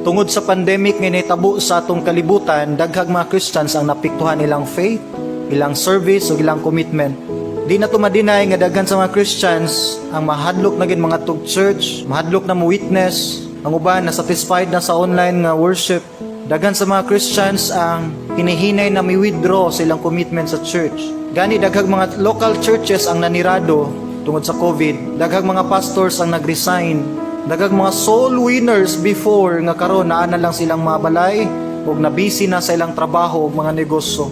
Tungod sa pandemic nga nahitabo sa atong kalibutan, daghang mga Christians ang naapektuhan ilang faith, ilang service ug ilang commitment. Di nato ma-deny nga daghan sa mga Christians ang mahadlok na gid mangadtog church, mahadlok na mo witness, ang uban na satisfied na sa online nga worship. Daghan sa mga Christians ang hinihinay na mi-withdraw sa ilang commitment sa church. Gani daghang mga local churches ang nanirado tungod sa COVID. Daghang mga pastors ang nag-resign. Daghang mga soul winners before nga karon naa na lang silang mga balay ug na busy na sa ilang trabaho ug mga negosyo.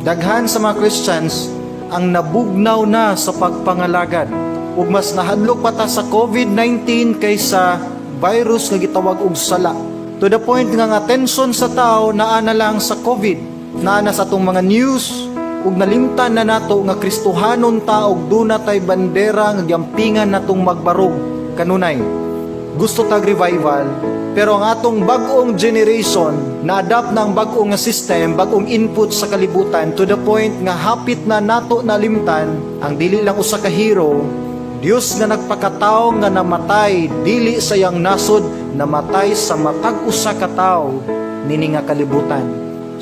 Daghan sa mga Christians ang nabugnaw na sa pagpangalagad ug mas nahadlok pa ta sa COVID-19 kaysa virus nga gitawag og sala. To the point nga ang attention sa tao naa na lang sa COVID, naa na sa atong mga news, ug nalimtan na nato nga Kristohanon ta ug duna tay bandera nga giampingan natong magbarog kanunay. Gusto tag revival, pero ang atong bag-ong generation na-adapt na ang bag-ong nga system, bag-ong input sa kalibutan, to the point nga hapit na nato nalimtan ang dili lang usa ka hero, Dios nga nagpakatao nga namatay dili sa iyang nasod, namatay sa matag usa ka tawo nini nga kalibutan,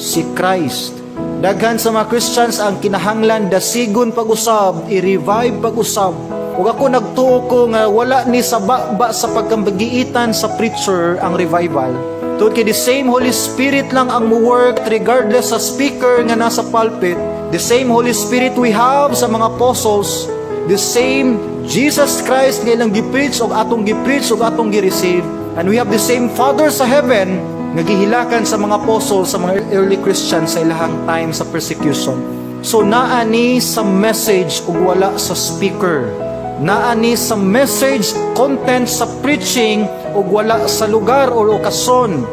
si Christ. Daghan sa mga Christians ang kinahanglan dasigon pag-usab, i-revive pag-usab. Ug ako nagtuo ko nga wala ni sa baba sa pagkambagiitan sa preacher ang revival. Tungod kay the same Holy Spirit lang ang mo-work regardless sa speaker nga nasa pulpit. The same Holy Spirit we have sa mga apostles, the same Jesus Christ nga ilang gi-preach og atong gi-preach og atong gi-receive. And we have the same Father sa heaven nga gihilakan sa mga apostles, sa mga early Christians sa ilahang time sa persecution. So naa ni sa message ug wala sa speaker. Naa ni sa message content sa preaching ug wala sa lugar or okasyon.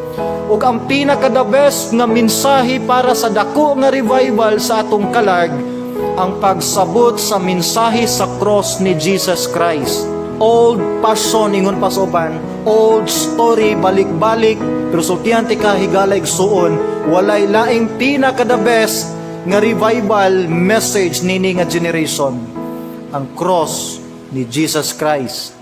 Ug ang pinaka the best nga mensahe para sa dako nga revival sa atong kalag, ang pagsabot sa mensahe sa cross ni Jesus Christ. Old passion ingon pa sa uban, old story, balik-balik, pero sultihan tika, higala, igsuon, walay laing pinaka the best nga revival message nini nga generation. Ang cross ni Jesus Christ.